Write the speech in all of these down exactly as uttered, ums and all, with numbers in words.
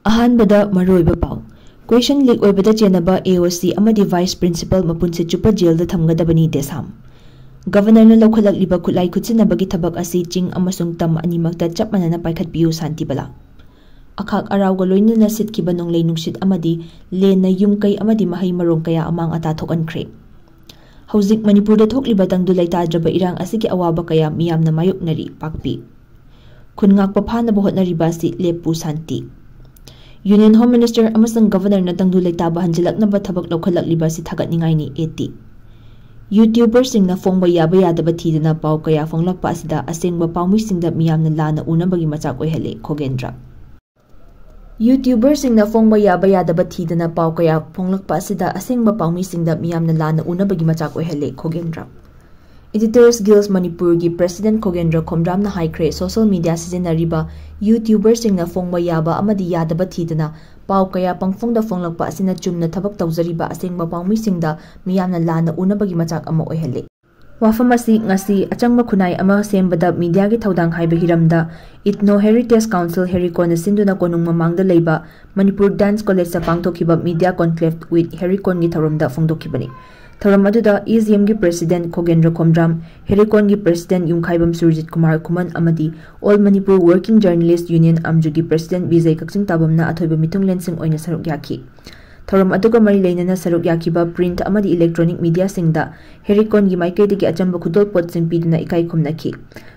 ꯑꯍꯥꯟꯕꯗ ꯃꯔꯨꯑꯣꯏꯕ ꯄꯥꯎ꯫ Question leak ꯑꯣꯏꯕꯗ ꯆꯦꯟꯅꯕ AOC ꯑꯃꯗꯤ Vice Principal ꯃꯄꯨꯟꯁꯤꯠ ꯆꯨꯞꯄ ꯖꯦꯜꯗ ꯊꯝꯒꯗꯕꯅꯤ ꯗꯦꯁꯥꯝ꯫ Governorꯅ ꯂꯧꯈꯠꯂꯛꯂꯤꯕ ꯈꯨꯠꯂꯥꯏ ꯈꯨꯠꯁꯤꯟꯅꯕꯒꯤ ꯊꯕꯛ ꯑꯁꯤ ꯆꯤꯡ ꯑꯃꯁꯨꯡ ꯇꯝ ꯑꯅꯤꯃꯛꯇ ꯆꯞ ꯃꯥꯟꯅꯅ ꯄꯥꯏꯈꯠꯄꯤꯌꯨ ꯁꯥꯟꯇꯤꯕꯂꯥ꯫ ꯑꯈꯥꯛ ꯑꯔꯥꯎꯒ ꯂꯣꯏꯅꯅ ꯁꯤꯠꯈꯤꯕ ꯅꯣꯡꯂꯩ ꯅꯨꯡꯁꯤꯠ ꯑꯃꯗꯤ ꯂꯦꯟꯅ ꯌꯨꯝ ꯀꯩ ꯑꯃꯗꯤ ꯃꯍꯩ ꯃꯔꯣꯡ ꯀꯌꯥ ꯑꯃꯥꯡ ꯑꯇꯥ ꯊꯣꯛꯍꯟꯈ꯭ꯔꯦ꯫ ꯍꯧꯖꯤꯛ ꯃꯅꯤꯄꯨꯔꯗ ꯊꯣꯛꯂꯤꯕ ꯇꯪꯗꯨ ꯂꯩꯇꯥꯗ꯭ꯔꯕ ꯏꯔꯥꯡ ꯑꯁꯤꯒꯤ ꯑꯋꯥꯕ ꯀꯌꯥ ꯃꯤꯌꯥꯝꯅ ꯃꯥꯌꯣꯛꯅꯔꯤ ꯄꯥꯛꯄꯤ꯫ ꯈꯨꯟ ꯉꯥꯛꯄ ꯐꯥꯅꯕ ꯍꯣꯠꯅꯔꯤꯕ ꯑꯁꯤ ꯂꯦꯞꯄꯨ ꯁꯥꯟꯇꯤ꯫ Union Home Minister ꯑꯃꯁꯨꯡ Governorꯅ ꯇꯪꯗꯨ ꯂꯩꯇꯥꯕ ꯍꯟꯖꯤꯜꯂꯛꯅꯕ ꯊꯕꯛ ꯂꯧꯈꯠꯂꯛꯂꯤꯕ ꯑꯁꯤ ꯊꯥꯒꯠꯅꯤꯡꯉꯥꯏꯅꯤ ꯑꯦ ꯇꯤ꯫ YouTuberꯁꯤꯡꯅ ꯐꯣꯡꯕ ꯌꯥꯕ ꯌꯥꯗꯕ ꯊꯤꯗꯅ ꯄꯥꯎ ꯀꯌꯥ ꯐꯣꯡꯂꯛꯄ ꯑꯁꯤꯗ ꯑꯁꯦꯡꯕ ꯄꯥꯎꯃꯤꯁꯤꯡꯗ ꯃꯤꯌꯥꯝꯅ ꯂꯥꯟꯅ ꯎꯅꯕꯒꯤ ꯃꯆꯥꯛ ꯑꯣꯏꯍꯜꯂꯦ ꯈꯣꯒꯦꯟꯗ꯭ꯔ꯫ YouTuberꯁꯤꯡꯅ ꯐꯣꯡꯕ ꯌꯥꯕ ꯌꯥꯗꯕ ꯊꯤꯗꯅ ꯄꯥꯎ ꯀꯌꯥ ꯐꯣꯡꯂꯛꯄ ꯑꯁꯤꯗ ꯑꯁꯦꯡꯕ ꯄꯥꯎꯃꯤꯁꯤꯡꯗ ꯃꯤꯌꯥꯝꯅ ꯂꯥꯟꯅ ꯎꯅꯕꯒꯤ ꯃꯆꯥꯛ ꯑꯣꯏꯍꯜꯂꯦ ꯈꯣꯒꯦꯟꯗ꯭ꯔ꯫ Editors Guild ꯃꯅꯤꯄꯨꯔꯒꯤ President ꯈꯣꯒꯦꯟꯗ꯭ꯔ ꯈꯣꯝꯗ꯭ꯔꯥꯝꯅ ꯍꯥꯏꯈ꯭ꯔꯦ, social media ꯁꯤꯖꯤꯟꯅꯔꯤꯕ YouTuberꯁꯤꯡꯅ ꯐꯣꯡꯕ ꯌꯥꯕ ꯑꯃꯗꯤ ꯌꯥꯗꯕ ꯊꯤꯗꯅ ꯄꯥꯎ ꯀꯌꯥ ꯄꯪꯐꯣꯡꯗ ꯐꯣꯡꯂꯛꯄ ꯑꯁꯤꯅ ꯆꯨꯝꯅ ꯊꯕꯛ ꯇꯧꯖꯔꯤꯕ ꯑꯁꯦꯡꯕ ꯄꯥꯎꯃꯤꯁꯤꯡꯗ ꯃꯤꯌꯥꯝꯅ ꯂꯥꯟꯅ ꯎꯅꯕꯒꯤ ꯃꯆꯥꯛ ꯑꯃ ꯑꯣꯏꯍꯜꯂꯤ꯫ ꯋꯥꯐꯝ ꯑꯁꯤ ꯉꯁꯤ ꯑꯆꯪꯕ ꯈꯨꯟꯅꯥꯏ ꯑꯃ ꯁꯦꯝꯕꯗ mediaꯒꯤ ꯊꯧꯗꯥꯡ ꯍꯥꯏꯕ ꯍꯤꯔꯝꯗ Ethno Heritage Council ꯍꯦꯔꯤꯀꯣꯟꯅ ꯁꯤꯟꯗꯨꯅ ꯀꯣꯅꯨꯡ ꯃꯃꯥꯡꯗ ꯂꯩꯕ ꯃꯅꯤꯄꯨꯔ Dance Collegeꯇ ꯄꯥꯡꯊꯣꯛꯈꯤꯕ Media Conclave with ꯍꯦꯔꯤꯀꯣꯟꯒꯤ ꯊꯧꯔꯝꯗ ꯐꯣꯡꯗꯣꯛꯈꯤꯕꯅꯤ꯫ ꯊꯧꯔꯝ ꯑꯗꯨꯗ ꯏ ꯖꯤ ꯑꯦꯝꯒꯤ President ꯈꯣꯒꯦꯟꯗ꯭ꯔ ꯈꯣꯝꯗ꯭ꯔꯥꯝ, ꯍꯦꯔꯤꯀꯣꯟꯒꯤ President ꯌꯨꯝꯈꯥꯏꯕꯝ ꯁꯨꯔꯖꯤꯠ ꯀꯨꯃꯥꯔ ꯈꯨꯃꯟ ꯑꯃꯗꯤ All Manipur Working Journalist Union ꯑꯝꯖꯨꯒꯤ President ꯕꯤꯖꯩ ꯀꯛꯆꯤꯡꯇꯥꯕꯝꯅ ꯑꯊꯣꯏꯕ ꯃꯤꯊꯨꯡꯂꯦꯟꯁꯤꯡ ꯑꯣꯏꯅ ꯁꯔꯨꯛ ꯌꯥꯈꯤ꯫ ꯊꯧꯔꯝ ꯑꯗꯨꯒ ꯃꯔꯤ ꯂꯩꯅꯅ ꯁꯔꯨꯛ ꯌꯥꯈꯤꯕ print ꯑꯃꯗꯤ electronic mediaꯁꯤꯡꯗ ꯍꯦꯔꯤꯀꯣꯟꯒꯤ ꯃꯥꯏꯀꯩꯗꯒꯤ ꯑꯆꯝꯕ ꯈꯨꯗꯣꯜꯄꯣꯠꯁꯤꯡ ꯄꯤꯗꯨꯅ ꯏꯀꯥꯏ ꯈꯨꯝꯅꯈꯤ꯫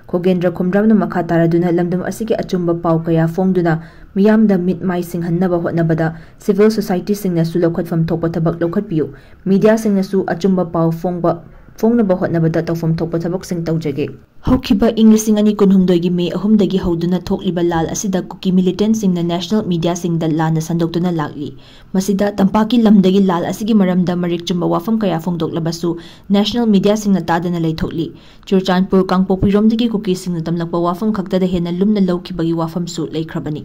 ꯈꯣꯒꯦꯟꯗ꯭ꯔ ꯈꯣꯝꯗ꯭ꯔꯥꯝꯅ ꯃꯈꯥ ꯇꯥꯔꯗꯨꯅ ꯂꯝꯗꯝ ꯑꯁꯤꯒꯤ ꯑꯆꯨꯝꯕ ꯄꯥꯎ ꯀꯌꯥ ꯐꯣꯡꯗꯨꯅ ꯃꯤꯌꯥꯝꯗ ꯃꯤꯠ ꯃꯥꯏ ꯁꯤꯡꯍꯟꯅꯕ ꯍꯣꯠꯅꯕꯗ civil societyꯁꯤꯡꯅꯁꯨ ꯂꯧꯈꯠꯐꯝ ꯊꯣꯛꯄ ꯊꯕꯛ ꯂꯧꯈꯠꯄꯤꯌꯨ, mediaꯁꯤꯡꯅꯁꯨ ꯑꯆꯨꯝꯕ ꯄꯥꯎ ꯐꯣꯡꯕ, ꯐꯣꯡꯅꯕ ꯍꯣꯠꯅꯕꯗ ꯇꯧꯐꯝ ꯊꯣꯛꯄ ꯊꯕꯛꯁꯤꯡ ꯇꯧꯖꯒꯦ꯫ ꯍꯧꯈꯤꯕ ꯏꯪ ꯂꯤꯁꯤꯡ ꯑꯅꯤ ꯀꯨꯟꯍꯨꯝꯗꯣꯏꯒꯤ ꯃꯦ ꯑꯍꯨꯝꯗꯒꯤ ꯍꯧꯗꯨꯅ ꯊꯣꯛꯂꯤꯕ ꯂꯥꯜ ꯑꯁꯤꯗ ꯀꯨꯀꯤ militantꯁꯤꯡꯅ national mediaꯁꯤꯡꯗ ꯂꯥꯟꯅ ꯁꯟꯗꯣꯛꯇꯨꯅ ꯂꯥꯛꯂꯤ꯫ ꯃꯁꯤꯗ ꯇꯝꯄꯥꯛꯀꯤ ꯂꯝꯗꯒꯤ ꯂꯥꯜ ꯑꯁꯤꯒꯤ ꯃꯔꯝꯗ ꯃꯔꯤꯛ ꯆꯨꯝꯕ ꯋꯥꯐꯝ ꯀꯌꯥ ꯐꯣꯡꯗꯣꯛꯂꯕꯁꯨ national mediaꯁꯤꯡꯅ ꯇꯥꯗꯅ ꯂꯩꯊꯣꯛꯂꯤ꯫ ꯆꯨꯔꯆꯥꯟꯄꯨꯔ, ꯀꯥꯡꯄꯣꯛꯄꯤꯔꯣꯝꯗꯒꯤ ꯀꯨꯀꯤꯁꯤꯡꯅ ꯇꯝꯂꯛꯄ ꯋꯥꯐꯝ ꯈꯛꯇꯗ ꯍꯦꯟꯅ ꯂꯨꯝꯅ ꯂꯧꯈꯤꯕꯒꯤ ꯋꯥꯐꯝꯁꯨ ꯂꯩꯈ꯭ꯔꯕꯅꯤ꯫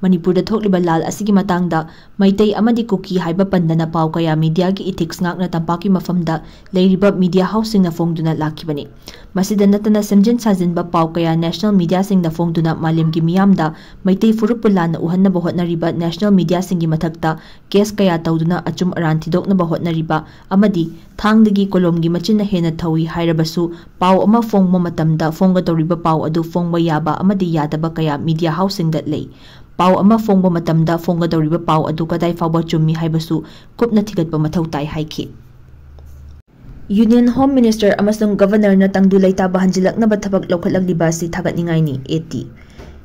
ꯃꯅꯤꯄꯨꯔꯗ ꯊꯣꯛꯂꯤꯕ ꯂꯥꯜ ꯑꯁꯤꯒꯤ ꯃꯇꯥꯡꯗ ꯃꯩꯇꯩ ꯑꯃꯗꯤ ꯀꯨꯀꯤ ꯍꯥꯏꯕ ꯄꯟꯗꯅ ꯄꯥꯎ ꯀꯌꯥ ꯃꯤꯗꯤꯌꯥꯒꯤ ꯏꯊꯤꯛꯁ ꯉꯥꯛꯅ ꯇꯝꯄꯥꯛꯀꯤ ꯃꯐꯝꯗ ꯂꯩꯔꯤꯕ ꯃꯤꯗꯤꯌꯥ ꯍꯥꯎꯁꯁꯤꯡꯅ ꯐꯣꯡꯗꯨꯅ ꯂꯥꯛꯈꯤꯕꯅꯤ꯫ ꯃꯁꯤꯗ ꯅꯠꯇꯅ ꯁꯦꯝꯖꯤꯟ ꯁꯥꯖꯤꯟꯕ ꯄꯥꯎ ꯀꯌꯥ ꯅꯦꯁꯅꯦꯜ ꯃꯤꯗꯤꯌꯥꯁꯤꯡꯅ ꯐꯣꯡꯗꯨꯅ ꯃꯥꯂꯦꯝꯒꯤ ꯃꯤꯌꯥꯝꯗ ꯃꯩꯇꯩ ꯐꯨꯔꯨꯞꯄꯨ ꯂꯥꯟꯅ ꯎꯍꯟꯅꯕ ꯍꯣꯠꯅꯔꯤꯕ ꯅꯦꯁꯅꯦꯜ ꯃꯤꯗꯤꯌꯥꯁꯤꯡꯒꯤ ꯃꯊꯛꯇ ꯀꯦꯁ ꯀꯌꯥ ꯇꯧꯗꯨꯅ ꯑꯆꯨꯝ ꯑꯔꯥꯟ ꯊꯤꯗꯣꯛꯅꯕ ꯍꯣꯠꯅꯔꯤꯕ ꯑꯃꯗꯤ ꯊꯥꯡꯗꯒꯤ ꯀꯣꯂꯣꯝꯒꯤ ꯃꯆꯤꯟꯅ ꯍꯦꯟꯅ ꯊꯧꯏ ꯍꯥꯏꯔꯕꯁꯨ ꯄꯥꯎ ꯑꯃ ꯐꯣꯡꯕ ꯃꯇꯝꯗ ꯐꯣꯡꯒꯗꯧꯔꯤꯕ ꯄꯥꯎ ꯑꯗꯨ ꯐꯣꯡꯕ ꯌꯥꯕ ꯑꯃꯗꯤ ꯌꯥꯗꯕ ꯀꯌꯥ ꯃꯤꯗꯤꯌꯥ ꯍꯥꯎꯁꯁꯤꯡꯗ ꯂꯩ꯫ ꯄꯥꯎ ꯑꯃ ꯐꯣꯡꯕ ꯃꯇꯝꯗ ꯐꯣꯡꯒꯗꯧꯔꯤꯕ ꯄꯥꯎ ꯑꯗꯨ ꯀꯗꯥꯏ ꯐꯥꯎꯕ ꯆꯨꯝꯃꯤ ꯍꯥꯏꯕꯁꯨ ꯀꯨꯞꯅ ꯊꯤꯒꯠꯄ ꯃꯊꯧ ꯇꯥꯏ ꯍꯥꯏꯈꯤ꯫ ꯌꯨꯅꯤꯌꯟ ꯍꯣꯝ ꯃꯤꯅꯤꯁꯇꯔ ꯑꯃꯁꯨꯡ ꯒꯚꯔꯅꯔꯅ ꯇꯪꯗꯨ ꯂꯩꯇꯥꯕ ꯍꯟꯖꯤꯜꯂꯛꯅꯕ ꯊꯕꯛ ꯂꯧꯈꯠꯂꯛꯂꯤꯕ ꯑꯁꯤ ꯊꯥꯒꯠꯅꯤꯡꯉꯥꯏꯅꯤ, A T.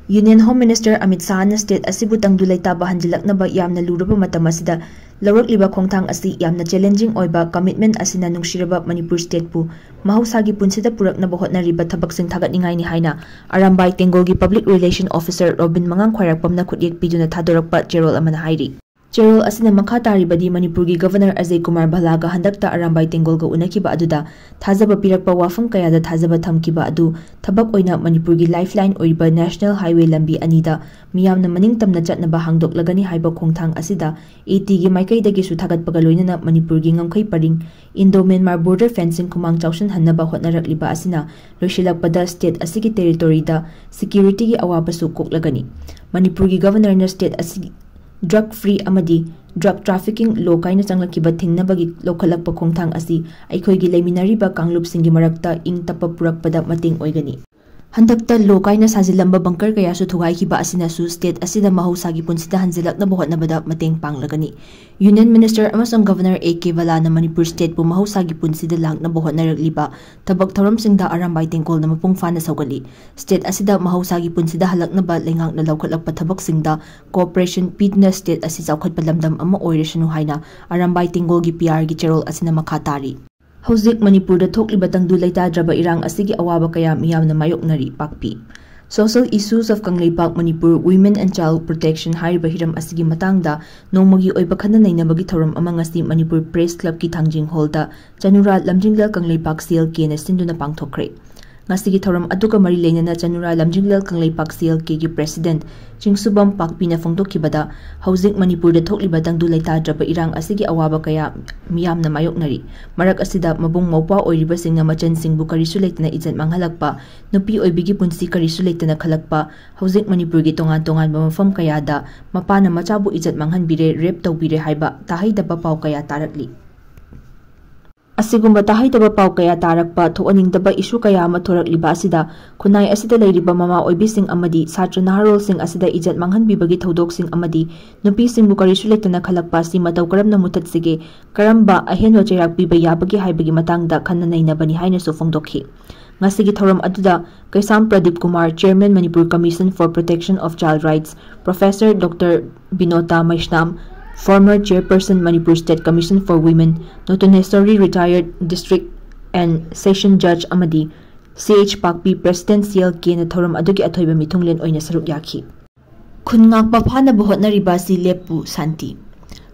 Union home minister Amit ꯁꯥꯍꯅ ꯁ꯭ꯇꯦꯠ ꯑꯁꯤꯕꯨ ꯇꯪꯗꯨ ꯂꯩꯇꯥꯕ ꯍꯟꯖꯤꯜꯂꯛꯅꯕ ꯌꯥꯝꯅ ꯂꯨꯔꯕ ꯃꯇꯝ ꯑꯁꯤꯗ ꯂꯧꯔꯛꯂꯤꯕ ꯈꯣꯡꯊꯥꯡ ꯑꯁꯤ ꯌꯥꯝꯅ ꯆꯦꯂꯦꯟꯖꯤꯡ ꯑꯣꯏꯕ ꯀꯃꯤꯠꯃꯦꯟ ꯑꯁꯤꯅ ꯅꯨꯡꯁꯤꯔꯕ ꯃꯅꯤꯄꯨꯔ ꯁ꯭ꯇꯦꯠꯄꯨ ꯃꯍꯧꯁꯥꯒꯤ ꯄꯨꯟꯁꯤꯗ ꯄꯨꯔꯛꯅꯕ ꯍꯣꯠꯅꯔꯤꯕ ꯊꯕꯛꯁꯤꯡ ꯊꯥꯒꯠꯅꯤꯡꯉꯥꯏꯅꯤ ꯍꯥꯏꯅ ꯑꯔꯥꯝꯕꯥꯏ ꯇꯦꯡꯒꯣꯜꯒꯤ ꯄꯕ꯭ꯂꯤꯛ ꯔꯤꯂꯦꯁꯟ ꯑꯣꯐꯤꯁꯔ ꯔꯣꯕꯤꯟ ꯃꯉꯥꯡ ꯈ꯭ꯋꯥꯏꯔꯥꯛꯄꯝꯅ ꯈꯨꯠꯌꯦꯛ ꯄꯤꯗꯨꯅ ꯊꯥꯗꯣꯔꯛꯄ ꯆꯦꯔꯣꯜ ꯑꯃꯅ ꯍꯥꯏꯔꯤ꯫ ꯆꯦꯔꯣꯜ ꯑꯁꯤꯅ ꯃꯈꯥ ꯇꯥꯔꯤꯕꯗꯤ ꯃꯅꯤꯄꯨꯔꯒꯤ ꯒꯚꯔꯅꯔ ꯑꯖꯌ ꯀꯨꯃꯥꯔ ꯚꯜꯂꯥꯒ ꯍꯟꯗꯛꯇ ꯑꯔꯥꯝꯕꯥꯏ ꯇꯦꯡꯒꯣꯜꯒ ꯎꯅꯈꯤꯕ ꯑꯗꯨꯗ ꯊꯥꯖꯕ ꯄꯤꯔꯛꯄ ꯋꯥꯐꯝ ꯀꯌꯥꯗ ꯊꯥꯖꯕ ꯊꯝꯈꯤꯕ ꯑꯗꯨ ꯊꯕꯛ ꯑꯣꯏꯅ ꯃꯅꯤꯄꯨꯔꯒꯤ ꯂꯥꯏꯐꯂꯥꯏꯟ ꯑꯣꯏꯔꯤꯕ ꯅꯦꯁꯅꯦꯜ ꯍꯥꯏꯋꯦ ꯂꯝꯕꯤ ꯑꯅꯤꯗ ꯃꯤꯌꯥꯝꯅ ꯃꯅꯤꯡ ꯇꯝꯅ ꯆꯠꯅꯕ ꯍꯥꯡꯗꯣꯛꯂꯒꯅꯤ ꯍꯥꯏꯕ ꯈꯣꯡꯊꯥꯡ ꯑꯁꯤꯗ ꯑꯦ ꯇꯤꯒꯤ ꯃꯥꯏꯀꯩꯗꯒꯤꯁꯨ ꯊꯥꯒꯠꯄꯒ ꯂꯣꯏꯅꯅ ꯃꯅꯤꯄꯨꯔꯒꯤ ꯉꯝꯈꯩ ꯄꯔꯤꯡ ꯏꯟꯗꯣ ꯃ꯭ꯌꯥꯟꯃꯥꯔ ꯕꯣꯔꯗꯔ ꯐꯦꯟꯁꯤꯡ ꯈꯨꯃꯥꯡ ꯆꯥꯎꯁꯤꯟꯍꯟꯅꯕ ꯍꯣꯠꯅꯔꯛꯂꯤꯕ ꯑꯁꯤꯅ ꯂꯣꯏꯁꯤꯜꯂꯛꯄꯗ ꯁ꯭ꯇꯦꯠ ꯑꯁꯤꯒꯤ ꯇꯦꯔꯤꯇꯣꯔꯤꯗ ꯁꯦꯀ꯭ꯌꯨꯔꯤꯇꯤꯒꯤ ꯑꯋꯥꯕꯁꯨ ꯀꯣꯛꯂꯒꯅꯤ꯫ ꯃꯅꯤꯄꯨꯔꯒꯤ ꯒꯚꯔꯅꯔꯅ ꯁ꯭ꯇꯦꯠ ꯑꯁꯤ ꯗ꯭ꯔꯒ ꯐ꯭ꯔꯤ ꯑꯃꯗꯤ ꯗ꯭ꯔꯒ ꯇ꯭ꯔꯥꯐꯤꯀꯤꯡ ꯂꯣ ꯀꯥꯏꯅ ꯆꯪꯂꯛꯈꯤꯕ ꯊꯤꯡꯅꯕꯒꯤ ꯂꯧꯈꯠꯂꯛꯄ ꯈꯣꯡꯊꯥꯡ ꯑꯁꯤ ꯑꯩꯈꯣꯏꯒꯤ ꯂꯩꯃꯤꯟꯅꯔꯤꯕ ꯀꯥꯡꯂꯨꯞꯁꯤꯡꯒꯤ ꯃꯔꯛꯇ ꯏꯪ ꯇꯞꯄ ꯄꯨꯔꯛꯄꯗ ꯃꯇꯦꯡ ꯑꯣꯏꯒꯅꯤ꯫ ꯍꯟꯗꯛꯇ ꯂꯣ ꯀꯥꯏꯅ ꯁꯥꯖꯤꯜꯂꯝꯕ ꯕꯪꯀꯔ ꯀꯌꯥꯁꯨ ꯊꯨꯒꯥꯏꯈꯤꯕ ꯑꯁꯤꯅꯁꯨ ꯁ꯭ꯇꯦꯠ ꯑꯁꯤꯗ ꯃꯍꯧꯁꯥꯒꯤ ꯄꯨꯟꯁꯤꯗ ꯍꯟꯖꯤꯜꯂꯛꯅꯕ ꯍꯣꯠꯅꯕꯗ ꯃꯇꯦꯡ ꯄꯥꯡꯂꯒꯅꯤ꯫ ꯌꯨꯅꯤꯌꯟ ꯃꯤꯅꯤꯁꯇꯔ ꯑꯃꯁꯨꯡ ꯒꯚꯔꯅꯔ ꯑꯦ ꯀꯦ ꯚꯜꯂꯥꯅ ꯃꯅꯤꯄꯨꯔ ꯁ꯭ꯇꯦꯠꯄꯨ ꯃꯍꯧꯁꯥꯒꯤ ꯄꯨꯟꯁꯤꯗ ꯂꯥꯛꯅꯕ ꯍꯣꯠꯅꯔꯛꯂꯤꯕ ꯊꯕꯛ ꯊꯧꯔꯝꯁꯤꯡꯗ ꯑꯔꯥꯝꯕꯥꯏ ꯇꯦꯡꯒꯣꯜꯅ ꯃꯄꯨꯡ ꯐꯥꯅ ꯁꯧꯒꯠꯂꯤ꯫ ꯁ꯭ꯇꯦꯠ ꯑꯁꯤꯗ ꯃꯍꯧꯁꯥꯒꯤ ꯄꯨꯟꯁꯤꯗ ꯍꯜꯂꯛꯅꯕ ꯂꯩꯉꯥꯛꯅ ꯂꯧꯈꯠꯂꯛꯄ ꯊꯕꯛꯁꯤꯡꯗ ꯀꯣꯑꯣꯄꯔꯦꯁꯟ ꯄꯤꯗꯨꯅ ꯁ꯭ꯇꯦꯠ ꯑꯁꯤ ꯆꯥꯎꯈꯠꯄ ꯂꯝꯗꯝ ꯑꯃ ꯑꯣꯏꯔꯁꯅꯨ ꯍꯥꯏꯅ ꯑꯔꯥꯝꯕꯥꯏ ꯇꯦꯡꯒꯣꯜꯒꯤ ꯄꯤ ꯑꯥꯔꯒꯤ ꯆꯦꯔꯣꯜ ꯑꯁꯤꯅ ꯃꯈꯥ ꯇꯥꯔꯤ꯫ ꯍꯧꯖꯤꯛ ꯃꯅꯤꯄꯨꯔꯗ ꯊꯣꯛꯂꯤꯕ ꯇꯪꯗꯨ ꯂꯩꯇꯥꯗ꯭ꯔꯕ ꯏꯔꯥꯡ ꯑꯁꯤꯒꯤ ꯑꯋꯥꯕ ꯀꯌꯥ ꯃꯤꯌꯥꯝꯅ ꯃꯥꯌꯣꯛꯅꯔꯤ꯫ ꯄꯥꯛꯄꯤ꯫ Social Issues of Kangleipak Manipur, Women and Child Protection ꯍꯥꯏꯔꯤꯕ ꯍꯤꯔꯝ ꯑꯁꯤꯒꯤ ꯃꯇꯥꯡꯗ ꯅꯣꯡꯃꯒꯤ ꯑꯣꯏꯕ ꯈꯟꯅ ꯅꯩꯅꯕꯒꯤ ꯊꯧꯔꯝ ꯑꯃ ꯉꯁꯤ ꯃꯅꯤꯄꯨꯔ ꯄ꯭ꯔꯦꯁ ꯀ꯭ꯂꯕꯀꯤ ꯊꯥꯡꯖꯤꯡ ꯍꯣꯜꯗ ꯆꯅꯨꯔꯥ ꯂꯝꯖꯤꯡꯂ ꯀꯪꯂꯩꯄꯥꯛ ꯁꯤ ꯑꯦꯜ ꯀꯦꯅ ꯁꯤꯟꯗꯨꯅ ꯄꯥꯡꯊꯣꯛꯈ꯭ꯔꯦ꯫ ꯉꯁꯤꯒꯤ ꯊꯧꯔꯝ ꯑꯗꯨꯒ ꯃꯔꯤ ꯂꯩꯅꯅ ꯆꯅꯨꯔꯥ ꯂꯝꯖꯤꯡꯂꯦꯜ ꯀꯪꯂꯩꯄꯥꯛ ꯁꯤ ꯑꯦꯜ ꯀꯦꯒꯤ ꯄ꯭ꯔꯦꯁꯤꯗꯦꯟꯠ ꯆꯤꯡꯁꯨꯕꯝ ꯄꯥꯛꯄꯤꯅ ꯐꯣꯡꯗꯣꯛꯈꯤꯕꯗ, ꯍꯧꯖꯤꯛ ꯃꯅꯤꯄꯨꯔꯗ ꯊꯣꯛꯂꯤꯕ ꯇꯪꯗꯨ ꯂꯩꯇꯥꯗ꯭ꯔꯕ ꯏꯔꯥꯡ ꯑꯁꯤꯒꯤ ꯑꯋꯥꯕ ꯀꯌꯥ ꯃꯤꯌꯥꯝꯅ ꯃꯥꯌꯣꯛꯅꯔꯤ꯫ ꯃꯔꯛ ꯑꯁꯤꯗ ꯃꯕꯨꯡ ꯃꯧꯄ꯭ꯋꯥ ꯑꯣꯏꯔꯤꯕꯁꯤꯡꯅ ꯃꯆꯟꯁꯤꯡꯕꯨ ꯀꯔꯤꯁꯨ ꯂꯩꯇꯅ ꯏꯖꯠ ꯃꯥꯡꯍꯜꯂꯛꯄ, ꯅꯨꯄꯤ ꯑꯣꯏꯕꯤꯒꯤ ꯄꯨꯟꯁꯤ ꯀꯔꯤꯁꯨ ꯂꯩꯇꯅ ꯈꯜꯂꯛꯄ, ꯍꯧꯖꯤꯛ ꯃꯅꯤꯄꯨꯔꯒꯤ ꯇꯣꯉꯥꯟ ꯇꯣꯉꯥꯟꯕ ꯃꯐꯝ ꯀꯌꯥꯗ ꯃꯄꯥꯅ ꯃꯆꯥꯕꯨ ꯏꯖꯠ ꯃꯥꯡꯍꯟꯕꯤꯔꯦ, ꯔꯦꯞ ꯇꯧꯕꯤꯔꯦ ꯍꯥꯏꯕ ꯇꯥꯍꯩꯗꯕ ꯄꯥꯎ ꯀꯌꯥ ꯇꯥꯔꯛꯂꯤ꯫ ꯑꯁꯤꯒꯨꯝꯕ ꯇꯥꯍꯩꯗꯕ ꯄꯥꯎ ꯀꯌꯥ ꯇꯥꯔꯛꯄ, ꯊꯣꯛꯍꯟꯅꯤꯡꯗꯕ ꯏꯁꯨ ꯀꯌꯥ ꯑꯃ ꯊꯣꯔꯛꯂꯤꯕ ꯑꯁꯤꯗ, ꯈꯨꯟꯅꯥꯏ ꯑꯁꯤꯗ ꯂꯩꯔꯤꯕ ꯃꯃꯥ ꯑꯣꯏꯕꯤꯁꯤꯡ ꯑꯃꯗꯤ ꯁꯥꯇ꯭ꯔ ꯅꯍꯥꯔꯣꯜꯁꯤꯡ ꯑꯁꯤꯗ ꯏꯖꯠ ꯃꯥꯡꯍꯟꯕꯤꯕꯒꯤ ꯊꯧꯗꯣꯛꯁꯤꯡ ꯑꯃꯗꯤ ꯅꯨꯄꯤꯁꯤꯡꯕꯨ ꯀꯔꯤꯁꯨ ꯂꯩꯇꯅ ꯈꯜꯂꯛꯄ ꯑꯁꯤ ꯃꯇꯧ ꯀꯔꯝꯅ ꯃꯨꯊꯠꯁꯤꯒꯦ, ꯀꯔꯝꯕ ꯑꯍꯦꯟꯕ ꯆꯩꯔꯥꯛ ꯄꯤꯕ ꯌꯥꯕꯒꯦ ꯍꯥꯏꯕꯒꯤ ꯃꯇꯥꯡꯗ ꯈꯟꯅ ꯅꯩꯅꯕꯅꯤ ꯍꯥꯏꯅꯁꯨ ꯐꯣꯡꯗꯣꯛꯈꯤ꯫ ꯉꯁꯤꯒꯤ ꯊꯧꯔꯝ ꯑꯗꯨꯗ ꯀꯩꯁꯥꯝ Pradeep Kumar, Chairman Manipur Commission for Protection of Child Rights, Professor Doctor ꯕꯤꯅꯣꯇꯥ Meisnam, former Chairperson Manipur State Commission for Women, ꯅꯣꯇꯣꯅꯦꯁꯣꯔꯤ, retired District and Session Judge ꯑꯃꯗꯤ ꯁꯤ ꯑꯩꯆ ꯄꯥꯛꯄꯤ, President ꯁꯤ ꯑꯦꯜ ꯀꯦꯅ ꯊꯧꯔꯝ ꯑꯗꯨꯒꯤ ꯑꯊꯣꯏꯕ ꯃꯤꯊꯨꯡꯂꯦꯟ ꯑꯣꯏꯅ ꯁꯔꯨꯛ ꯌꯥꯈꯤ꯫ ꯈꯨꯟ ꯉꯥꯛꯄ ꯐꯥꯅꯕ ꯍꯣꯠꯅꯔꯤꯕ ꯑꯁꯤ ꯂꯦꯞꯄꯨ, ꯁꯥꯟꯇꯤ꯫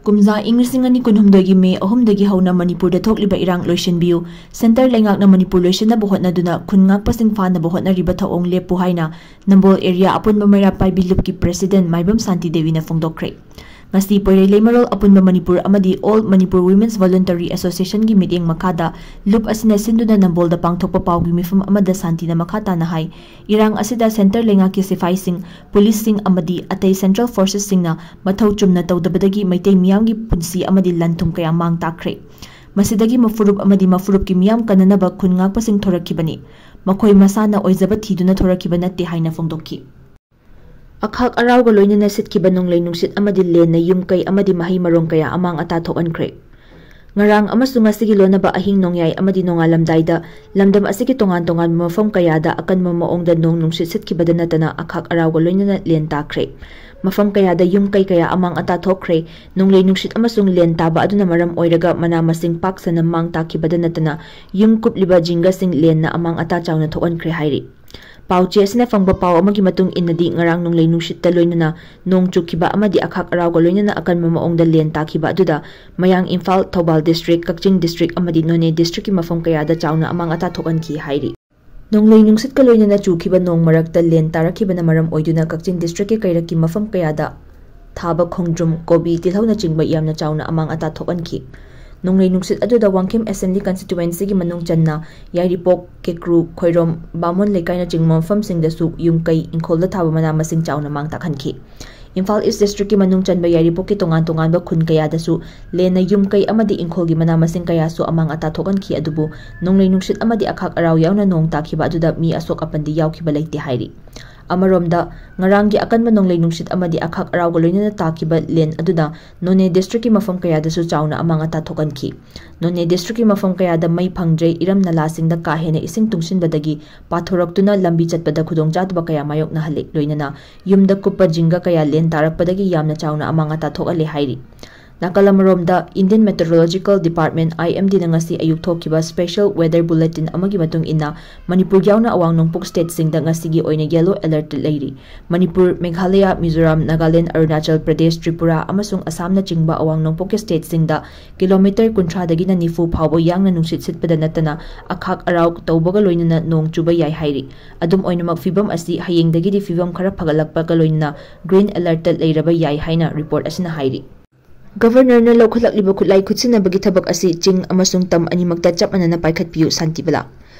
ꯀꯨꯝꯖꯥ ꯏꯪ ꯂꯤꯁꯤꯡ ꯑꯅꯤ ꯀꯨꯟꯍꯨꯝꯗꯣꯏꯒꯤ ꯃꯦ ꯑꯍꯨꯝꯗꯒꯤ ꯍꯧꯅ ꯃꯅꯤꯄꯨꯔꯗ ꯊꯣꯛꯂꯤꯕ ꯏꯔꯥꯡ ꯂꯣꯏꯁꯤꯟꯕꯤꯌꯨ, ꯁꯦꯟꯇꯔ ꯂꯩꯉꯥꯛꯅ ꯃꯅꯤꯄꯨꯔ ꯂꯣꯏꯁꯤꯟꯅꯕ ꯍꯣꯠꯅꯗꯨꯅ ꯈꯨꯟ ꯉꯥꯛꯄꯁꯤꯡ ꯐꯥꯅꯕ ꯍꯣꯠꯅꯔꯤꯕ ꯊꯧꯑꯣꯡ ꯂꯦꯞꯄꯨ ꯍꯥꯏꯅ ꯅꯝꯕꯣꯜ ꯑꯦꯔꯤꯌꯥ ꯑꯄꯨꯟꯕ ꯃꯩꯔꯥ ꯄꯥꯏꯕꯤ ꯂꯨꯞꯀꯤ ꯄ꯭ꯔꯦꯁꯤꯗꯦꯟꯠ ꯃꯥꯏꯕꯝ ꯁꯥꯟꯇꯤ ꯗꯦꯕꯤꯅ ꯐꯣꯡꯗꯣꯛꯈ꯭ꯔꯦ꯫ ꯉꯁꯤ ꯄꯣꯏꯔꯩ ꯂꯩꯃꯔꯣꯜ ꯑꯄꯨꯟꯕ ꯃꯅꯤꯄꯨꯔ ꯑꯃꯗꯤ All Manipur Women's Voluntary Associationꯒꯤ ꯃꯤꯠꯌꯦꯡ ꯃꯈꯥꯗ ꯂꯨꯞ ꯑꯁꯤꯅ ꯁꯤꯟꯗꯨꯅ ꯅꯝꯕꯣꯜꯗ ꯄꯥꯡꯊꯣꯛꯄ ꯄꯥꯎꯒꯤ ꯃꯤꯐꯝ ꯑꯃꯗ ꯁꯥꯟꯇꯤꯅ ꯃꯈꯥ ꯇꯥꯅ ꯍꯥꯏ, ꯏꯔꯥꯡ ꯑꯁꯤꯗ ꯁꯦꯟꯇꯔ ꯂꯩꯉꯥꯛꯀꯤ ꯁꯤꯐꯥꯏꯁꯤꯡ, ꯄꯨꯂꯤꯁꯁꯤꯡ ꯑꯃꯗꯤ ꯑꯇꯩ ꯁꯦꯟꯇ꯭ꯔꯦꯜ ꯐꯣꯔꯁꯦꯁꯁꯤꯡꯅ ꯃꯊꯧ ꯆꯨꯝꯅ ꯇꯧꯗꯕꯗꯒꯤ ꯃꯩꯇꯩ ꯃꯤꯌꯥꯝꯒꯤ ꯄꯨꯟꯁꯤ ꯑꯃꯗꯤ ꯂꯟ ꯊꯨꯝ ꯀꯌꯥ ꯃꯥꯡ ꯇꯥꯛꯈ꯭ꯔꯦ꯫ ꯃꯁꯤꯗꯒꯤ ꯃꯐꯨꯔꯨꯞ ꯑꯃꯗꯤ ꯃꯐꯨꯔꯨꯞꯀꯤ ꯃꯤꯌꯥꯝ ꯀꯟꯅꯅꯕ ꯈꯨꯟ ꯉꯥꯛꯄꯁꯤꯡ ꯊꯣꯔꯛꯈꯤꯕꯅꯤ꯫ ꯃꯈꯣꯏ ꯃꯁꯥꯅ ꯑꯣꯏꯖꯕ ꯊꯤꯗꯨꯅ ꯊꯣꯔꯛꯈꯤꯕ ꯅꯠꯇꯦ ꯍꯥꯏꯅ ꯐꯣꯡꯗꯣꯛꯈꯤ꯫ ꯑꯈꯥꯛ ꯑꯔꯥꯎꯒ ꯂꯣꯏꯅꯅ ꯁꯤꯠꯈꯤꯕ ꯅꯣꯡꯂꯩ ꯅꯨꯡꯁꯤꯠ ꯑꯃꯗꯤ ꯂꯦꯟꯅ ꯌꯨꯝ ꯀꯩ ꯑꯃꯗꯤ ꯃꯍꯩ ꯃꯔꯣꯡ ꯀꯌꯥ ꯑꯃꯥꯡ ꯑꯇꯥ ꯊꯣꯛꯍꯟꯈ꯭ꯔꯦ꯫ ꯉꯔꯥꯡ ꯑꯃꯁꯨꯡ ꯉꯁꯤꯒꯤ ꯂꯣꯟꯅꯕ ꯑꯍꯤꯡ ꯅꯣꯡꯌꯥꯏ ꯑꯃꯗꯤ ꯅꯣꯡꯉꯥꯜꯂꯝꯗꯥꯏꯗ ꯂꯝꯗꯝ ꯑꯁꯤꯒꯤ ꯇꯣꯉꯥꯟ ꯇꯣꯉꯥꯟꯕ ꯃꯐꯝ ꯀꯌꯥꯗ ꯑꯀꯟꯕ ꯃꯑꯣꯡꯗ ꯅꯣꯡ ꯅꯨꯡꯁꯤꯠ ꯁꯤꯠꯈꯤꯕꯗ ꯅꯠꯇꯅ ꯑꯈꯥꯛ ꯑꯔꯥꯎꯒ ꯂꯣꯏꯅꯅ ꯂꯦꯟ ꯇꯥꯈ꯭ꯔꯦ꯫ ꯃꯐꯝ ꯀꯌꯥꯗ ꯌꯨꯝ ꯀꯩ ꯀꯌꯥ ꯑꯃꯥꯡ ꯑꯇꯥ ꯊꯣꯛꯈ꯭ꯔꯦ꯫ ꯅꯣꯡꯂꯩ ꯅꯨꯡꯁꯤꯠ ꯑꯃꯁꯨꯡ ꯂꯦꯟ ꯇꯥꯕ ꯑꯗꯨꯅ ꯃꯔꯝ ꯑꯣꯏꯔꯒ ꯃꯅꯥ ꯃꯁꯤꯡ ꯄꯥꯛ ꯁꯟꯅ ꯃꯥꯡ ꯇꯥꯛꯈꯤꯕꯗ ꯅꯠꯇꯅ ꯌꯨꯝ ꯀꯨꯞꯂꯤꯕ ꯖꯤꯡꯒꯁꯤꯡ ꯂꯦꯟꯅ ꯑꯃꯥꯡ ꯑꯇꯥ ꯆꯥꯎꯅ ꯊꯣꯛꯍꯟꯈ꯭ꯔꯦ ꯍꯥꯏꯔꯤ꯫ ꯄꯥꯎꯆꯦ ꯑꯁꯤꯅ ꯐꯪꯕ ꯄꯥꯎ ꯑꯃꯒꯤ ꯃꯇꯨꯡ ꯏꯟꯅꯗꯤ, ꯉꯔꯥꯡ ꯅꯣꯡꯂꯩ ꯅꯨꯡꯁꯤꯠꯇ ꯂꯣꯏꯅꯅ ꯅꯣꯡ ꯆꯨꯈꯤꯕ ꯑꯃꯗꯤ ꯑꯈꯥꯛ ꯑꯔꯥꯎꯒ ꯂꯣꯏꯅꯅ ꯑꯀꯟꯕ ꯃꯑꯣꯡꯗ ꯂꯦꯟ ꯇꯥꯈꯤꯕ ꯑꯗꯨꯗ ꯃꯌꯥꯡ ꯏꯝꯐꯥꯜ, ꯊꯧꯕꯥꯜ district, ꯀꯛꯆꯤꯡ district ꯑꯃꯗꯤ ꯅꯣꯅꯦ districtꯀꯤ ꯃꯐꯝ ꯀꯌꯥꯗ ꯆꯥꯎꯅ ꯑꯃꯥꯡ ꯑꯇꯥ ꯊꯣꯛꯍꯟꯈꯤ ꯍꯥꯏꯔꯤ꯫ ꯅꯣꯡꯂꯩ ꯅꯨꯡꯁꯤꯠꯀ ꯂꯣꯏꯅꯅ ꯆꯨꯈꯤꯕ ꯅꯣꯡ ꯃꯔꯛꯇ ꯂꯦꯟ ꯇꯥꯔꯛꯈꯤꯕꯅ ꯃꯔꯝ ꯑꯣꯏꯗꯨꯅ ꯀꯛꯆꯤꯡ district ꯀꯤ ꯀꯩꯔꯛꯀꯤ ꯃꯐꯝ ꯀꯌꯥꯗ ꯊꯥꯕ ꯈꯣꯡꯗ꯭ꯔꯨꯝ, ꯀꯣꯕꯤ, ꯇꯤꯜꯍꯧꯅꯆꯤꯡꯕ ꯌꯥꯝꯅ ꯆꯥꯎꯅ ꯑꯃꯥꯡ ꯑꯇꯥ ꯊꯣꯛꯍꯟꯈꯤ꯫ ꯅꯣꯡꯂꯩ ꯅꯨꯡꯁꯤꯠ ꯑꯗꯨꯗ ꯋꯥꯡꯈꯦꯝ Assembly Constituency ꯒꯤ ꯃꯅꯨꯡ ꯆꯟꯅ ꯌꯥꯏꯔꯤꯄꯣꯛ, ꯀꯦꯀ꯭ꯔꯨ, ꯈꯣꯏꯔꯣꯝ, ꯕꯥꯃꯣꯟ ꯂꯩꯀꯥꯏꯅꯆꯤꯡꯕ ꯃꯐꯝꯁꯤꯡꯗꯁꯨ ꯌꯨꯝ ꯀꯩ, ꯏꯪꯈꯣꯜꯗ ꯊꯥꯕ ꯃꯅꯥ ꯃꯁꯤꯡ ꯆꯥꯎꯅ ꯃꯥꯡ ꯇꯥꯛꯍꯟꯈꯤ꯫ ꯏꯝꯐꯥꯜ East district ꯀꯤ ꯃꯅꯨꯡ ꯆꯟꯕ ꯌꯥꯏꯔꯤꯄꯣꯛꯀꯤ ꯇꯣꯉꯥꯟ ꯇꯣꯉꯥꯟꯕ ꯈꯨꯟ ꯀꯌꯥꯗꯁꯨ ꯂꯦꯟꯅ ꯌꯨꯝ ꯀꯩ ꯑꯃꯗꯤ ꯏꯪꯈꯣꯜꯒꯤ ꯃꯅꯥ ꯃꯁꯤꯡ ꯀꯌꯥꯁꯨ ꯑꯃꯥꯡ ꯑꯇꯥ ꯊꯣꯛꯍꯟꯈꯤ꯫ ꯑꯗꯨꯕꯨ ꯅꯣꯡꯂꯩ ꯅꯨꯡꯁꯤꯠ ꯑꯃꯗꯤ ꯑꯈꯥꯛ ꯑꯔꯥꯎ ꯌꯥꯎꯅ ꯅꯣꯡ ꯇꯥꯈꯤꯕ ꯑꯗꯨꯗ ꯃꯤ ꯑꯁꯣꯛ ꯑꯄꯟꯗꯤ ꯌꯥꯎꯈꯤꯕ ꯂꯩꯇꯦ ꯍꯥꯏꯔꯤ꯫ ꯑꯃꯔꯣꯝꯗ, ꯉꯔꯥꯡꯒꯤ ꯑꯀꯟꯕ ꯅꯣꯡꯂꯩ ꯅꯨꯡꯁꯤꯠ ꯑꯃꯗꯤ ꯑꯈꯥꯛ ꯑꯔꯥꯎꯒ ꯂꯣꯏꯅꯅ ꯇꯥꯈꯤꯕ ꯂꯦꯟ ꯑꯗꯨꯅ ꯅꯣꯅꯦ district ꯀꯤ ꯃꯐꯝ ꯀꯌꯥꯗꯁꯨ ꯆꯥꯎꯅ ꯑꯃꯥꯡ ꯑꯇꯥ ꯊꯣꯛꯍꯟꯈꯤ꯫ ꯅꯣꯅꯦ district ꯀꯤ ꯃꯐꯝ ꯀꯌꯥꯗ ꯃꯩ ꯐꯪꯗ꯭ꯔꯦ, ꯏꯔꯝ ꯅꯂꯥꯁꯤꯡꯗ ꯀꯥ ꯍꯦꯟꯅ ꯏꯁꯤꯡ ꯇꯨꯡꯁꯤꯟꯕꯗꯒꯤ ꯄꯥꯊꯣꯔꯛꯇꯨꯅ ꯂꯝꯕꯤ ꯆꯠꯄꯗ ꯈꯨꯗꯣꯡꯆꯥꯗꯕ ꯀꯌꯥ ꯃꯥꯌꯣꯛꯅꯍꯜꯂꯦ꯫ ꯂꯣꯏꯅꯅ ꯌꯨꯝꯗ ꯀꯨꯞꯄ ꯖꯤꯡꯒ ꯀꯌꯥ ꯂꯦꯟ ꯇꯥꯔꯛꯄꯗꯒꯤ ꯌꯥꯝꯅ ꯆꯥꯎꯅ ꯑꯃꯥꯡ ꯑꯇꯥ ꯊꯣꯛꯍꯜꯂꯦ ꯍꯥꯏꯔꯤ꯫ ꯅꯥꯀꯜ ꯑꯃꯔꯣꯝꯗ, Indian Meteorological Department, IMD ꯅ ꯉꯁꯤ ꯑꯌꯨꯛ ꯊꯣꯛꯈꯤꯕ special weather bulletin ꯑꯃꯒꯤ ꯃꯇꯨꯡ ꯏꯟꯅ, ꯃꯅꯤꯄꯨꯔ ꯌꯥꯎꯅ ꯑꯋꯥꯡ ꯅꯣꯡꯄꯣꯛ state ꯁꯤꯡꯗ ꯉꯁꯤꯒꯤ ꯑꯣꯏꯅ yellow alert ꯂꯩꯔꯤ꯫ ꯃꯅꯤꯄꯨꯔ, ꯃꯦꯘꯥꯂꯌ, ꯃꯤꯖꯣꯔꯥꯝ, ꯅꯥꯒꯥꯂꯦꯟ, ꯑꯔꯨꯅꯥꯆꯜ ꯄ꯭ꯔꯗꯦꯁ, ꯇ꯭ꯔꯤꯄꯨꯔꯥ ꯑꯃꯁꯨꯡ ꯑꯁꯥꯝꯅꯆꯤꯡꯕ ꯑꯋꯥꯡ ꯅꯣꯡꯄꯣꯛꯀꯤ state ꯁꯤꯡꯗ kilometre ꯀꯨꯟꯊ꯭ꯔꯥꯗꯒꯤꯅ ꯅꯤꯐꯨ ꯐꯥꯎꯕ ꯌꯥꯡꯅ ꯅꯨꯡꯁꯤꯠ ꯁꯤꯠꯄꯗ ꯅꯠꯇꯅ ꯑꯈꯥꯛ ꯑꯔꯥꯎ ꯇꯧꯕꯒ ꯂꯣꯏꯅꯅ ꯅꯣꯡ ꯆꯨꯕ ꯌꯥꯏ ꯍꯥꯏꯔꯤ꯫ ꯑꯗꯨꯝ ꯑꯣꯏꯅꯃꯛ, ꯐꯤꯕꯝ ꯑꯁꯤ ꯍꯌꯦꯡꯗꯒꯤꯗꯤ ꯐꯤꯕꯝ ꯈꯔ ꯐꯒꯠꯂꯛꯄꯒ ꯂꯣꯏꯅꯅ green alert ꯂꯩꯔꯕ ꯌꯥꯏ ꯍꯥꯏꯅ report ꯑꯁꯤꯅ ꯍꯥꯏꯔꯤ꯫ Governor ꯅ ꯂꯧꯈꯠꯂꯛꯂꯤꯕ ꯈꯨꯠꯂꯥꯏ ꯈꯨꯠꯁꯤꯟꯅꯕꯒꯤ ꯊꯕꯛ ꯑꯁꯤ ꯆꯤꯡ ꯑꯃꯁꯨꯡ ꯇꯝ ꯑꯅꯤꯃꯛꯇ ꯆꯞ ꯃꯥꯟꯅꯅ ꯄꯥꯏꯈꯠꯄꯤꯌꯨ, ꯁꯥꯟꯇꯤꯕꯂꯥ꯫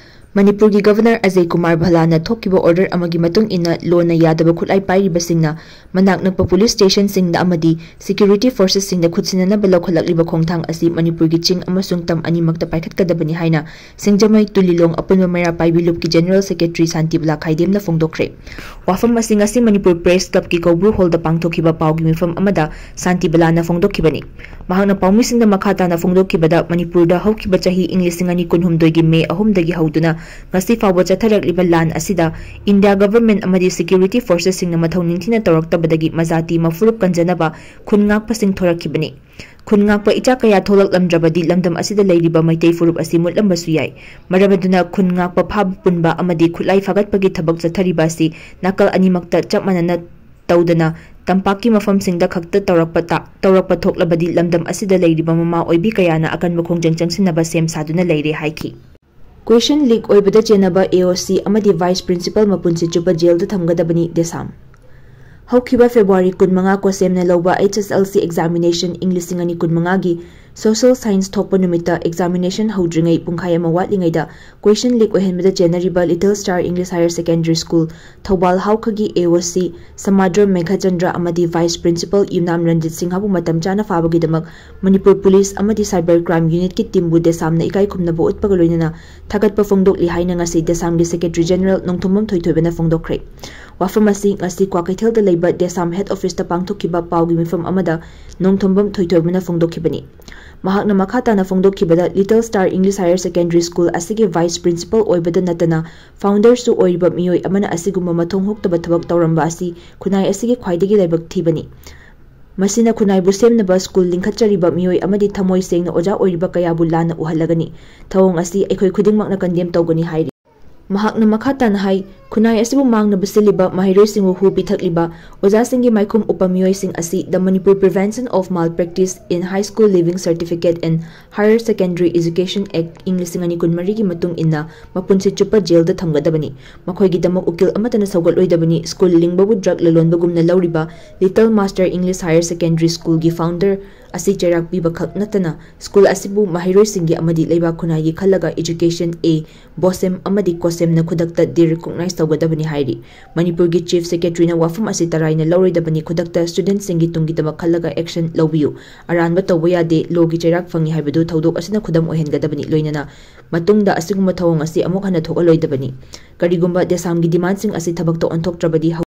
ꯃꯅꯤꯄꯨꯔꯒꯤ Governor ꯑꯖꯌ ꯀꯨꯃꯥꯔ ꯚꯜꯂꯥꯅ ꯊꯣꯛꯈꯤꯕ order ꯑꯃꯒꯤ ꯃꯇꯨꯡ ꯏꯟꯅ, ꯂꯣꯅ ꯌꯥꯗꯕ ꯈꯨꯠꯂꯥꯏ ꯄꯥꯏꯔꯤꯕꯁꯤꯡꯅ ꯃꯅꯥꯛ ꯅꯛꯄ police station ꯁꯤꯡꯗ ꯑꯃꯗꯤ security forces ꯁꯤꯡꯗ ꯈꯨꯠꯁꯤꯟꯅꯅꯕ ꯂꯧꯈꯠꯂꯛꯂꯤꯕ ꯈꯣꯡꯊꯥꯡ ꯑꯁꯤ ꯃꯅꯤꯄꯨꯔꯒꯤ ꯆꯤꯡ ꯑꯃꯁꯨꯡ ꯇꯝ ꯑꯅꯤꯃꯛꯇ ꯄꯥꯏꯈꯠꯀꯗꯕꯅꯤ ꯍꯥꯏꯅ ꯁꯤꯡꯖꯃꯩ ꯇꯨꯂꯤꯂꯣꯡ ꯑꯄꯨꯟꯕ ꯃꯩꯔꯥ ꯄꯥꯏꯕꯤ ꯂꯨꯞꯀꯤ General Secretary ꯁꯥꯟꯇꯤꯕꯂꯥ ꯈꯥꯏꯗꯦꯝꯅ ꯐꯣꯡꯗꯣꯛꯈ꯭ꯔꯦ꯫ ꯋꯥꯐꯝ ꯑꯁꯤ ꯉꯁꯤ ꯃꯅꯤꯄꯨꯔ Press Club ꯀꯤ ꯀꯧꯕ꯭ꯔꯨ hall ꯗ ꯄꯥꯡꯊꯣꯛꯈꯤꯕ ꯄꯥꯎꯒꯤ ꯃꯤꯐꯝ ꯑꯃꯗ ꯁꯥꯟꯇꯤꯕꯂꯥꯅ ꯐꯣꯡꯗꯣꯛꯈꯤꯕꯅꯤ꯫ ꯃꯍꯥꯛꯅ ꯄꯥꯎꯃꯤꯁꯤꯡꯗ ꯃꯈꯥ ꯇꯥꯅ ꯐꯣꯡꯗꯣꯛꯈꯤꯕꯗ, ꯃꯅꯤꯄꯨꯔꯗ ꯍꯧꯈꯤꯕ ꯆꯍꯤ ꯏꯪ ꯂꯤꯁꯤꯡ ꯑꯅꯤ ꯀꯨꯟꯍꯨꯝꯗꯣꯏꯒꯤ ꯃꯦ ꯑꯍꯨꯝꯗꯒꯤ ꯍꯧꯗꯨꯅ ꯉꯁꯤ ꯐꯥꯎꯕ ꯆꯠꯊꯔꯛꯂꯤꯕ ꯂꯥꯟ ꯑꯁꯤꯗ India Government ꯑꯃꯗꯤ security forces ꯁꯤꯡꯅ ꯃꯊꯧ ꯅꯤꯡꯊꯤꯅ ꯇꯧꯔꯛꯇꯕꯗꯒꯤ ꯃꯖꯥꯇꯤ ꯃꯐꯨꯔꯨꯞ ꯀꯟꯖꯅꯕ ꯈꯨꯟ ꯉꯥꯛꯄꯁꯤꯡ ꯊꯣꯔꯛꯈꯤꯕꯅꯤ꯫ ꯈꯨꯟ ꯉꯥꯛꯄ ꯏꯆꯥ ꯀꯌꯥ ꯊꯣꯛꯂꯛꯂꯝꯗ꯭ꯔꯕꯗꯤ ꯂꯝꯗꯝ ꯑꯁꯤꯗ ꯂꯩꯔꯤꯕ ꯃꯩꯇꯩ ꯐꯨꯔꯨꯞ ꯑꯁꯤ ꯃꯨꯠꯂꯝꯕꯁꯨ ꯌꯥꯏ꯫ ꯃꯔꯝ ꯑꯗꯨꯅ ꯈꯨꯟ ꯉꯥꯛꯄ ꯐꯥꯕ ꯄꯨꯟꯕ ꯑꯃꯗꯤ ꯈꯨꯠꯂꯥꯏ ꯐꯥꯒꯠꯄꯒꯤ ꯊꯕꯛ ꯆꯠꯊꯔꯤꯕ ꯑꯁꯤ ꯅꯥꯀꯜ ꯑꯅꯤꯃꯛꯇ ꯆꯞ ꯃꯥꯟꯅꯅ ꯇꯧꯗꯅ ꯇꯝꯄꯥꯛꯀꯤ ꯃꯐꯝꯁꯤꯡꯗ ꯈꯛꯇ ꯇꯧꯔꯛꯄ ꯇ-, ꯇꯧꯔꯛꯄ ꯊꯣꯛꯂꯕꯗꯤ ꯂꯝꯗꯝ ꯑꯁꯤꯗ ꯂꯩꯔꯤꯕ ꯃꯃꯥ ꯑꯣꯏꯕꯤ ꯀꯌꯥꯅ ꯑꯀꯟꯕ ꯈꯣꯡꯖꯪ ꯆꯪꯁꯤꯟꯅꯕ ꯁꯦꯝ ꯁꯥꯗꯨꯅ ꯂꯩꯔꯦ ꯍꯥꯏꯈꯤ꯫ Question leak ꯑꯣꯏꯕꯗ ꯆꯦꯟꯅꯕ AOC ꯑꯃꯗꯤ Vice Principal ꯃꯄꯨꯟꯁꯤ ꯆꯨꯞꯄ ꯖꯦꯜꯗ ꯊꯝꯒꯗꯕꯅꯤ, ꯗꯦꯁꯥꯝ꯫ ꯍꯧꯈꯤꯕ February ꯀꯨꯟꯃꯉꯥ ꯀꯣꯁꯦꯝꯅ ꯂꯧꯕ HSLC examination ꯏꯪ ꯂꯤꯁꯤꯡ ꯑꯅꯤ ꯀꯨꯟꯃꯉꯥꯒꯤ Social Science ꯊꯣꯛꯄ ꯅꯨꯃꯤꯠꯇ examination ꯍꯧꯗ꯭ꯔꯤꯉꯩ ꯄꯨꯡꯈꯥꯏ ꯑꯃ ꯋꯥꯠꯂꯤꯉꯩꯗ question leak ꯑꯣꯏꯍꯟꯕꯗ ꯆꯦꯟꯅꯔꯤꯕ Little Star English Higher Secondary School Thoubal ꯍꯥꯎꯈꯒꯤ AOC ꯁꯃꯥꯗ꯭ꯔ Meghachandra ꯑꯃꯗꯤ Vice Principal ꯌꯨꯝꯅꯥꯝ ꯔꯟꯖꯤꯠ ꯁꯤꯡꯍꯕꯨ ꯃꯇꯝ ꯆꯥꯅ ꯐꯥꯕꯒꯤꯗꯃꯛ ꯃꯅꯤꯄꯨꯔ ꯄꯨꯂꯤꯁ ꯑꯃꯗꯤ Cyber Crime Unitꯀꯤ teamꯕꯨ ꯗꯦꯁꯥꯝꯅ ꯏꯀꯥꯏ ꯈꯨꯝꯅꯕ ꯎꯠꯄꯒ ꯂꯣꯏꯅꯅ ꯊꯥꯒꯠꯄ ꯐꯣꯡꯗꯣꯛꯂꯤ ꯍꯥꯏꯅ ꯉꯁꯤ ꯗꯦꯁꯥꯝꯒꯤ Secretary General ꯅꯣꯡꯊꯣꯝꯕꯝ ꯊꯣꯏꯊꯣꯏꯕꯅ ꯐꯣꯡꯗꯣꯛꯈ꯭ꯔꯦ꯫ ꯋꯥꯐꯝ ꯑꯁꯤ ꯉꯁꯤ ꯀ꯭ꯋꯥꯀꯩꯊꯦꯜꯗ ꯂꯩꯕ ꯗꯦꯁꯥꯝ head officeꯇ ꯄꯥꯡꯊꯣꯛꯈꯤꯕ ꯄꯥꯎꯒꯤ ꯃꯤꯐꯝ ꯑꯃꯗ ꯅꯣꯡꯊꯣꯝꯕꯝ ꯊꯣꯏꯊꯣꯏꯕꯅ ꯐꯣꯡꯗꯣꯛꯈꯤꯕꯅꯤ꯫ ꯃꯍꯥꯛꯅ ꯃꯈꯥ ꯇꯥꯅ ꯐꯣꯡꯗꯣꯛꯈꯤꯕꯗ, Little Star English Higher Secondary School ꯑꯁꯤꯒꯤ Vice Principal ꯑꯣꯏꯕꯗ ꯅꯠꯇꯅ founderꯁꯨ ꯑꯣꯏꯔꯤꯕ ꯃꯤꯑꯣꯏ ꯑꯃꯅ ꯑꯁꯤꯒꯨꯝꯕ ꯃꯊꯣꯡ ꯍꯨꯛꯇꯕ ꯊꯕꯛ ꯇꯧꯔꯝꯕ ꯑꯁꯤ ꯈꯨꯟꯅꯥꯏ ꯑꯁꯤꯒꯤ ꯈ꯭ꯋꯥꯏꯗꯒꯤ ꯂꯥꯏꯕꯛ ꯊꯤꯕꯅꯤ꯫ ꯃꯁꯤꯅ ꯈꯨꯟꯅꯥꯏꯕꯨ ꯁꯦꯝꯅꯕ school ꯂꯤꯡꯈꯠꯆꯔꯤꯕ ꯃꯤꯑꯣꯏ ꯑꯃꯗꯤ ꯊꯃꯣꯏ ꯁꯦꯡꯅ ꯑꯣꯖꯥ ꯑꯣꯏꯔꯤꯕ ꯀꯌꯥꯕꯨ ꯂꯥꯟꯅ ꯎꯍꯜꯂꯒꯅꯤ꯫ ꯊꯧꯑꯣꯡ ꯑꯁꯤ ꯑꯩꯈꯣꯏ ꯈꯨꯗꯤꯡꯃꯛꯅ condemn ꯇꯧꯒꯅꯤ ꯍꯥꯏꯔꯤ꯫ ꯃꯍꯥꯛꯅ ꯃꯈꯥ ꯇꯥꯅ ꯍꯥꯏ, ꯈꯨꯟꯅꯥꯏ ꯑꯁꯤꯕꯨ ꯃꯥꯡꯅꯕ ꯁꯤꯜꯂꯤꯕ, ꯃꯍꯩꯔꯣꯏꯁꯤꯡꯕꯨ ꯍꯨ ꯄꯤꯊꯛꯂꯤꯕ, ꯑꯣꯖꯥꯁꯤꯡꯒꯤ ꯃꯥꯏꯈꯨꯝ ꯎꯞꯄ ꯃꯤꯑꯣꯏꯁꯤꯡ ꯑꯁꯤ The Manipur Prevention of Malpractice in High School Leaving Certificate and Higher Secondary Education Act ꯏꯪ ꯂꯤꯁꯤꯡ ꯑꯅꯤ ꯀꯨꯟꯃꯔꯤꯒꯤ ꯃꯇꯨꯡ ꯏꯟꯅ ꯃꯄꯨꯟꯁꯤ ꯆꯨꯞꯄ ꯖꯦꯜꯗ ꯊꯝꯒꯗꯕꯅꯤ꯫ ꯃꯈꯣꯏꯒꯤꯗꯃꯛ ꯎꯀꯤꯜ ꯑꯃꯠꯇꯅ ꯁꯧꯒꯠꯂꯣꯏꯗꯕꯅꯤ꯫ School ꯂꯤꯡꯕꯕꯨ drug ꯂꯂꯣꯟꯕꯒꯨꯝꯅ ꯂꯧꯔꯤꯕ Little Master English Higher Secondary Schoolꯒꯤ founder ꯑꯁꯤ ꯆꯩꯔꯥꯛ ꯄꯤꯕ ꯈꯛ ꯅꯠꯇꯅ school ꯑꯁꯤꯕꯨ ꯃꯍꯩꯔꯣꯏꯁꯤꯡꯒꯤ ꯑꯃꯗꯤ ꯂꯩꯕꯥꯛ ꯈꯨꯟꯅꯥꯏꯒꯤ ꯈꯜꯂꯒ education A, BOSEM ꯑꯃꯗꯤ COSEMꯅ ꯈꯨꯗꯛꯇ derecognize ꯇꯧꯒꯗꯕꯅꯤ ꯍꯥꯏꯔꯤ꯫ ꯃꯅꯤꯄꯨꯔꯒꯤ Chief Secretaryꯅ ꯋꯥꯐꯝ ꯑꯁꯤ ꯇꯔꯥꯏꯅ ꯂꯧꯔꯣꯏꯗꯕꯅꯤ, ꯈꯨꯗꯛꯇ studentꯁꯤꯡꯒꯤ ꯇꯨꯡꯒꯤꯗꯃꯛ ꯈꯜꯂꯒ action ꯂꯧꯕꯤꯌꯨ꯫ ꯑꯔꯥꯟꯕ ꯇꯧꯕ ꯌꯥꯗꯦ, lawꯒꯤ ꯆꯩꯔꯥꯛ ꯐꯪꯏ ꯍꯥꯏꯕꯗꯨ ꯊꯧꯗꯣꯛ ꯑꯁꯤꯅ ꯈꯨꯗꯝ ꯑꯣꯏꯍꯟꯒꯗꯕꯅꯤ, ꯂꯣꯏꯅꯅ ꯃꯇꯨꯡꯗ ꯑꯁꯤꯒꯨꯝꯕ ꯊꯧꯑꯣꯡ ꯑꯁꯤ ꯑꯃꯨꯛ ꯍꯟꯅ ꯊꯣꯛꯍꯜꯂꯣꯏꯗꯕꯅꯤ꯫ ꯀꯔꯤꯒꯨꯝꯕ ꯗꯦꯁꯥꯝꯒꯤ demandꯁꯤꯡ ꯑꯁꯤ ꯊꯕꯛꯇ ꯑꯣꯟꯊꯣꯛꯇ꯭ꯔꯕꯗꯤ